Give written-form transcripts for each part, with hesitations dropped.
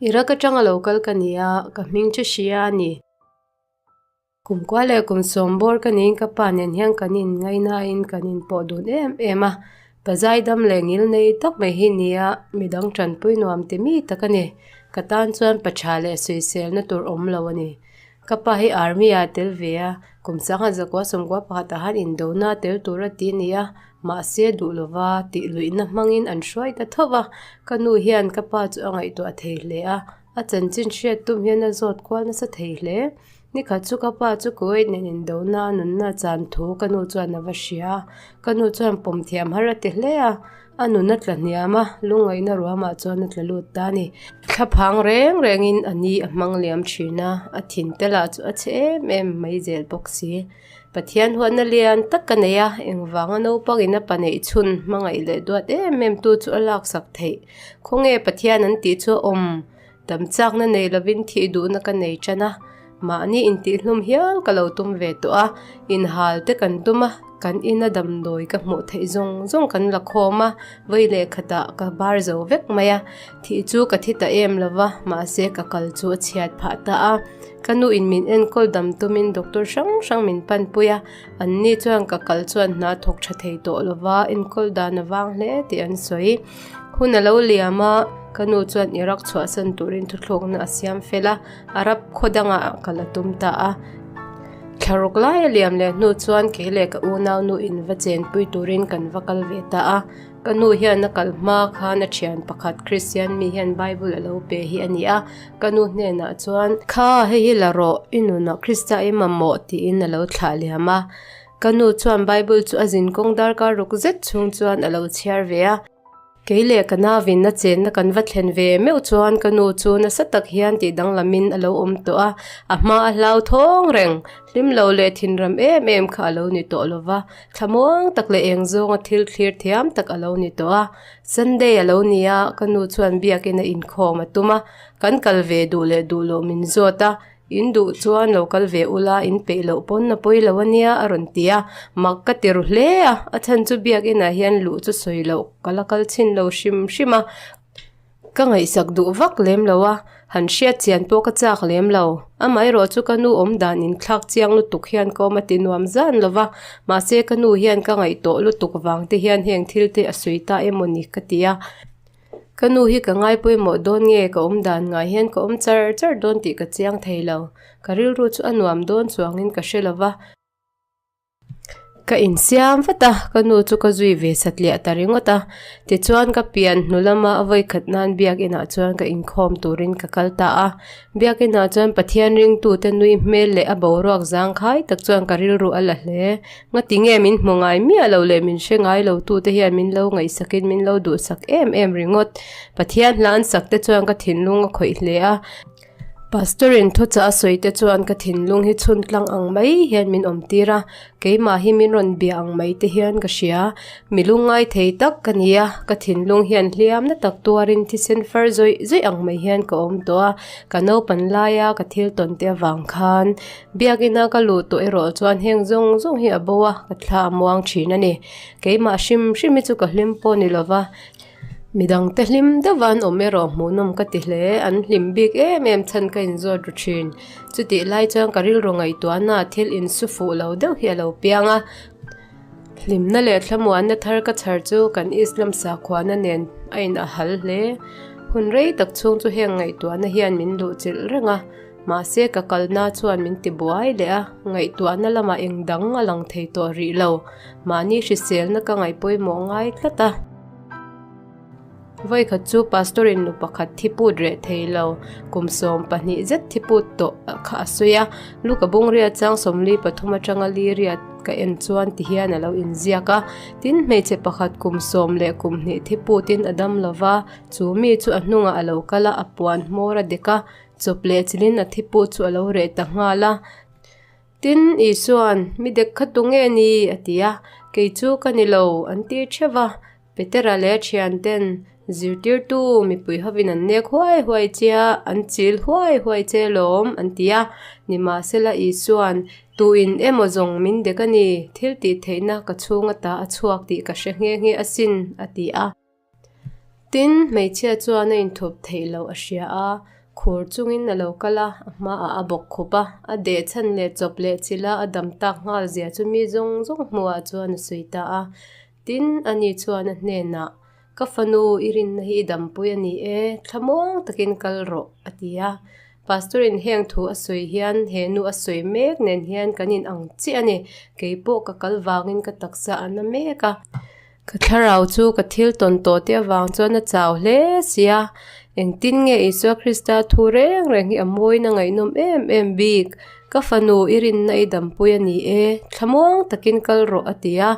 Iraq atanga lo kal ka ni a, ka hming chu Shia a ni. Kum kua leh kum sawm bawr ka niin ka pa nen hian kan inngaihnain kan inpawh dun em em a. Pa zaidam leh ngil nei tak mai hi ni a, midang tanpui nuam ti mi tak a ni. Ka tan chuan pa tha leh sawiselna tur awm lo a ni. Ka pa hi army ah a tel ve a, kum sangha zakua sawmkua pakhatah han indona a tel tur a ti a ni a, mahse duh lova tih luihna hmangin an hruai ta tho va. Ka nu hian ka pa chu a ngaihtuah thei hle a, a chanchin hriat tum hian a zawt kual nasa thei hle. Nikhat chu ka pa chu Kuwait nen indona a nunna chan thu ka nu chuan a va hria a, ka nu chuan pawm thiam har a ti hle a. A nun a tla hniam a, lungngaihna ruamah chuan a tla lut ta a ni. Thlaphang reng rengin a ni a hmang liam thin a, a thin te lah chu a chhe em em mai zel bawk si. Pathian huatna lian tak ka nei a, engvanga naupangin a pa neih chhun hmangaih leh duat em em tu chu a laksak theih. Khawnge Pathian an tih chu a awm? Tam chakna nei lovin thih duhna ka nei tan a, mahni intihhlum hial ka lo tum ve tawh a, inhal te kan tum a, kan ina damdawi ka hmuh theih zawng zawng kan la khawm a, vawi leh khatah ka bar zo vek mai a, thih chu ka thi ta em lo va, mahse ka kal chu a chhiat phah ta a, ka nu in min enkawl dam tumin doctor hrang hrang min panpui a, anni chuan ka kal chuan hna thawk tha thei tawh lo va, enkawl dan a vang hle tih an sawi. Hun a lo liam a, ka nu chuan Iraq chhuahsan turin thuthlukna a siam fel a, Arab khaw dangah ka la tum ta a. Thlaruk lai a liam leh hnu chuan kei leh ka unau nu in va chenpui turin kan va kal ve ta a. Ka nu hian a kal hma khan a thian pakhat Christian mi hian Bible a lo pe hi a ni a, ka nu hnenah chuan, Kha, hei hi la rawh, i nunah Krista i mamawh tiin a lo thlah liam a. Ka nu chuan Bible chu a zinkawng darkar ruk zet chhung chuan a lo chhiar ve a. Kei leh ka navin a chenna kan va thlen ve meuh chuan ka nu chu nasa tak hian tih danglamin a lo awm tawh a, a hma a hlauthawng reng. Hlim lo leh thinram em em kha a lo ni tawh lo va, thlamuang tak leh eng zawnga thil thlir thiam tak a lo ni tawh a. Sunday a lo ni a, ka nu chuan biakin a inkhawm a tum a, kan kal ve duh leh duh loh min zawt a, In duh chuan lo kal ve ula, in peih loh pawn a pawi lo ania a rawn ti a, mak ka ti ru hle a, a chhan chu biakinah hian luh chu sawi loh ka la kal chhin lo hrim hrim a, ka ngaihsak duh vak lem lo a, han hriat chian pawh ka chak lem lo, amaherawh chu ka nu awm dan inthlak chiang lutuk hian ka awm a ti nuam zan lo va, mahse ka nu hian ka ngaih tawh lutuk vang te hian heng thil te a sawi ta emaw ni ka ti a. Ka nu hi ka ngai pawimawh dawn nge ka awm dan ngai hian ka awm char char dawn tih ka chiang thei lo. Ka rilru chu a nuam dawn chuangin ka hre lo va. Ka insiam vat a, ka nu chu ka zui ve satliah ta ringawt a. Tichuan ka pian hnu lama a vawikhat nan biakinah chuan ka inkhawm turin ka kal ta a. Biakinah chuan Pathian ringtute nui hmel leh a boruak zangkhai tak chuan ka rilru a la hle. Ngati nge min hmu ngai miah lo leh min hre ngai lo tute hian min lo ngaihsakin min lo duhsak em em ringawt. Pathian hla an sak te chuan ka thinlung a khawih hle a. Pastor in thuchah a sawi te chuan ka thinlung hi chhun tlang ang mai hian min awm tir a, keimah hi min rawn bia ang mai te hian ka hria. Mi lungngai thei tak ka ni a, ka thinlung hian hliamna tak tuarin thisen far zawih zawih ang mai hian ka awm tawh a, ka naupan laia ka thil tawn te avang khan Biakina ka luh tawh erawh chuan heng zawng zawng hi a bo a, ka thla a muang thin a ni. Keimah hrim hrim hi chu ka hlim pawh ni lova, midangte hlim deuh an awm erawh hmuhnawm ka ti hle, an hlim bik em em chhan ka inzawt ru thin. Chutih lai chuan ka rilru ngaihtuahna thil insu fuh lo deuh hi a lo piang a, hlimna leh thlamuanna thar ka chhar chu kan Islam sakhuana nen a in a hal hle. Hun rei tak chhung chu heng ngaihtuahna hian min luhchilh reng a. Mahse ka kalna chuan min ti buai leh a, ngaihtuahna lamah eng dang a lang thei tawh rih lo. Mahni hriselna ka ngaih pawimawh ngai tlat a. Vawikhat chu Pastor in nu pakhat thi put reh thei lo, kum 12 zet thi put tawh kha a sawi a. Luka bungria chang 43 atanga li riat ka en chuan ti hian a lo inziak a. Tin, hmeichhe pakhat kum sawm leh kum hnih thi putin a dam lova, chu mi chu a hnungah a lo kal a, a puan hmawr a dek a. Chawp leh chilin a thi pawh chu a lo reh ta nghal a. Tin, Isua'n, Mi dek kha tu nge ni? a ti a. Kei chu ka ni lo, an ti theuh va. Petera leh a thianten, Zirtirtu, mipui hovin an nek huai huai che a, an chil huai huai che lawm, an ti a. Nimahsela Isua'n, Tuin emaw zawng min dek a ni, thil tih theihna ka chhung ata a chhuak tih ka hre nghe nghe asin, a ti a. Tin, hmeichhia chuan a inthup theih loh a hria a, khur chungin a lo kal a, a hmaah a bawk khup a, a deh chhan leh chawp leh chilh a, a dam tak nghal zia chu mi zawng zawng hmuhah chuan a sawi ta a. Tin, ani chuan a hnenah, Ka fanu, i rinna hi i dampui a ni e, thlamuang takin kal rawh, a ti a. Pastor-in heng thu a sawi hian he nu a sawi mek nen hian kan in ang chiah a ni. Kei pawh ka kal vangin ka taksa a na mek a. Ka thlarau chu ka thil tawn tawh te avang chuan a chau hle si a. Engtin nge Isua Krista thu reng reng hi a mawiin a ngaihnawm em em bik? Ka fanu i rinna i dampui a ni e, thlamuang takin kal rawh a ti a.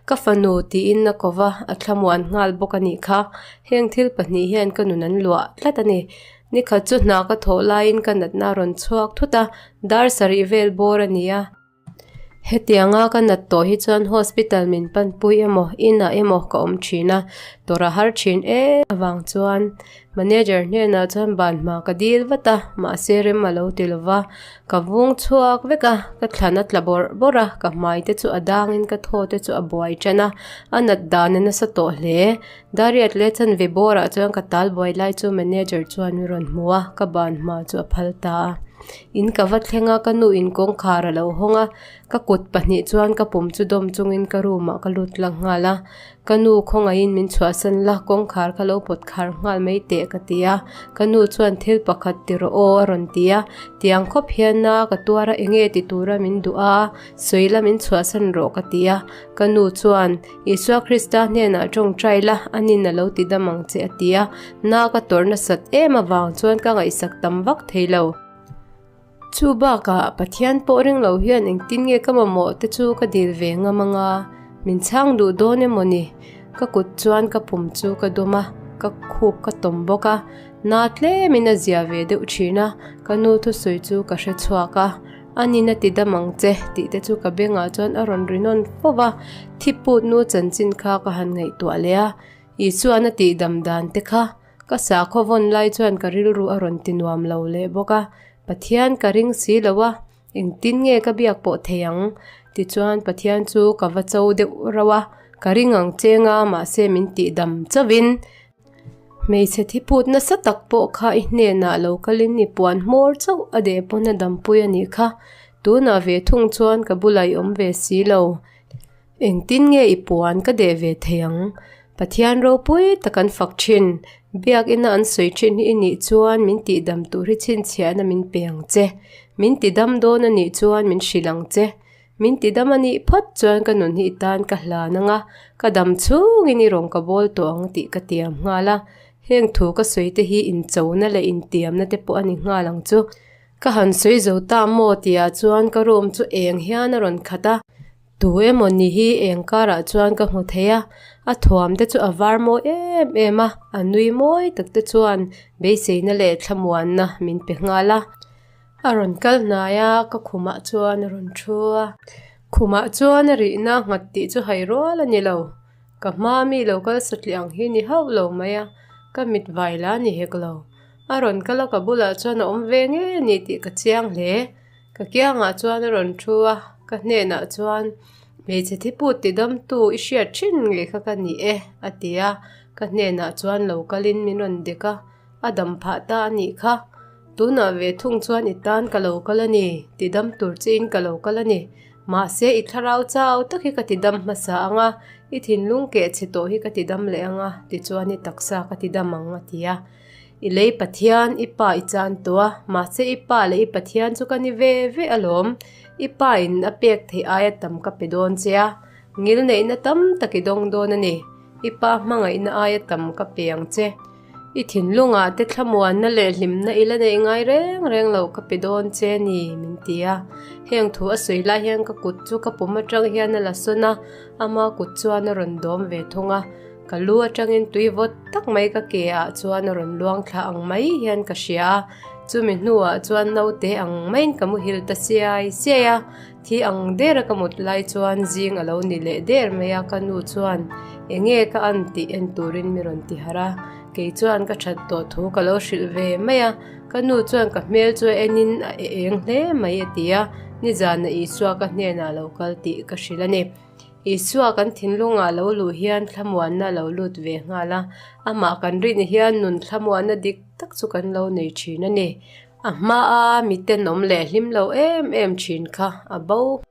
Ka fanu tiin a ko va, a thlamuan nghal bawk a nih kha. Heng thil pahnih hian ka nun an luah tlat a ni. Nikhat chu hna ka thawh laiin ka natna a rawn chhuak thut a, dar sarih vel bawr a ni a. Hetianga ka nat tawh hi chuan hospital min panpui emaw, inah emaw ka awm thin a, tawrh a har thin em avang chuan manager hnenah chuan ban hma ka dil vat a, mahse rem a lo ti lo va, ka vung chhuak vek a, ka thlan a tla bawrh bawrh a, ka hmai te chu a dangin ka thaw te chu a buai tan a, a nat dan a nasa tawh hle. Dariat leh chanve bawrah chuan ka tal buai lai chu manager chuan min rawn hmu a, ka ban hma chu a phal ta a. In ka va thleng a, ka nu in kawngkhar a lo hawng a, ka kut pahnih chuan ka pum chu dawm chungin ka room ah ka lut lang nghal a. Ka nu khawngaihin min chhuahsan la, kawngkhar kha lo pawt khar nghal mai teh ka ti a. Ka nu chuan thil pakhat ti rawh aw a rawn ti a, tiang khawp hian a ka tuar a enge ti tura min duh a, sawi la min chhuahsan rawh ka ti a. Ka nu chuan Isua Krista hnenah tawngtai la, anin a lo ti dam ang che a ti a. Na ka tawrh nasat em avang chuan ka ngaihsak tam vak thei lo. Chu bakah Pathian pawh ring lo hian engtin nge ka mamawh te chu ka dil ve ngam anga, min chhang duh dawn emaw ni? Ka kut chuan ka pum chu ka dawm a, ka khup ka tawm bawk a. Na tlemin a zia ve deuh thin a, ka nu thusawi chu ka hre chhuak a. A nin a ti dam ang che tih te chu ka bengah chuan a rawn ri nawn fo va, thi put nu chanchin kha ka han ngaihtuah leh a, Isuan a tih dam dan te kha ka sakhaw vawn lai chuan ka rilru a rawn ti nuam lo leh bawk a, Pathian ka ring si lo a, engtin nge ka biak pawh thei ang? Tichuan Pathian chu ka va cho deuh rauh a, ka ring ang cheng a, mahse min tih dam chauhin. Hmeichhe thi put nasa tak pawh kha i hnenah lo kalin i puan hmawr chauh a deh pawn a dampui a nih kha. Tunah ve thung chuan ka bulah i awm ve si lo. Engtin nge i puan ka deh ve thei ang? Pathian ropui tak an fak thin. Biakina an sawi thin hi i nih chuan min tihdam tur hi chhinchhiahna min pe ang che. Min tidam dawn a nih chuan min hrilh ang che. Min ti dam a nih phawt chuan ka nun hi i tan ka hlan ang a, ka dam chhungin i rawn ka bawl tawh ang tih ka tiam nghal a. Heng thu ka sawi te hi inchona leh intiamna te pawh a ni nghal ang chu. Ka han sawi zo ta maw tihah chuan ka room chu eng hian a rawn khat a, tu emaw ni hi eng karah chuan ka hmu thei a, a thuam te chu a var mawi em em a, a nui mawi tak te chuan beiseina leh thlamuanna min pe nghal a. A rawn kal hnai a, ka khumah chuan a rawn thu a. Khumah chuan a rihna nghat tih chu hai rual a ni lo. Ka hma mi lo kal satliah ang hi ni hauh lo mai a, ka mit vai la ni hek lo. A rawn kal a, ka bulah chuan a awm ve nge ni tih ka chiang hle. Ka kiangah chuan a rawn thu a, ka hnenah chuan, Hmeichhe thiput tidamtu i hriat thin ngei kha ka ni e, a ti a. Ka hnenah chuan lo kalin min rawn dek a, a dam phah ta a nih kha. Tunah ve thung chuan i tan ka lo kal a ni, tidam tur chiin ka lo kal a ni. Mahse, i thlarau chau tak hi ka tidam hmasa ang a, i thinlung keh chhe tawh hi ka tidam leh ang a, tichuan i taksa ka tidam ang, a ti a. I lei Pathian, i pa i chan tawh a, mahse i pa leh i Pathian chu ka ni ve ve alawm. I pa in a pek theih aia tam ka pe dawn che a, ngilneihna tam tak i dawng dawn a ni. I pa hmangaihna aia tam ka pe ang che. I thinlungah te thlamuanna leh hlimna i la neih ngai reng reng lo ka pe dawn che ni, min ti a. Heng thu a sawi lai hian ka kut chu ka pum atang hian a la sawn a, ama kut chuan a rawn dawm ve thung a. Ka lu atangin tui vawt tak mai ka ke ah chuan a rawn luang thla ang mai hian ka hria a. Chumi hnuah chuan naute ang maiin ka muhil ta siai siai a. Thi ang dera ka mut lai chuan zing a lo ni leh der mai a, ka nu chuan enge ka an tih en turin mi rawn ti harh a, kei chuan ka that tawh thu ka lo hrilh ve mai a, ka nu chuan ka hmel chu a enin a eng hle mai a ti a, nizana Isua ka hnenah lo kal tih ka hrilh a ni. Isua kan thinlungah lo luh hian thlamuanna a lo lut ve nghal a, amah kan rin hian nun thlamuanna dik tak chu kan lo nei thin a ni. A hmaa mitenawm leh hlim lo em em thin kha a bo.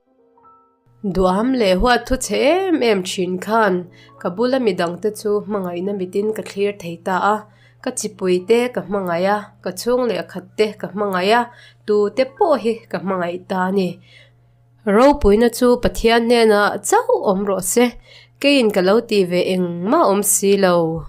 Duam leh huat thu chhe em em thin khan ka bula midangte chu hmangaihna mitin ka thlir thei ta a, ka chipui te ka hmangaih a, ka chhung leh khat te ka hmangaih a, tute pawh hi ka hmangaih ta a ni. Ropuina chu Pathian hnenah chauh awm rawh se, keiin ka lo ti ve engmah awm si lo.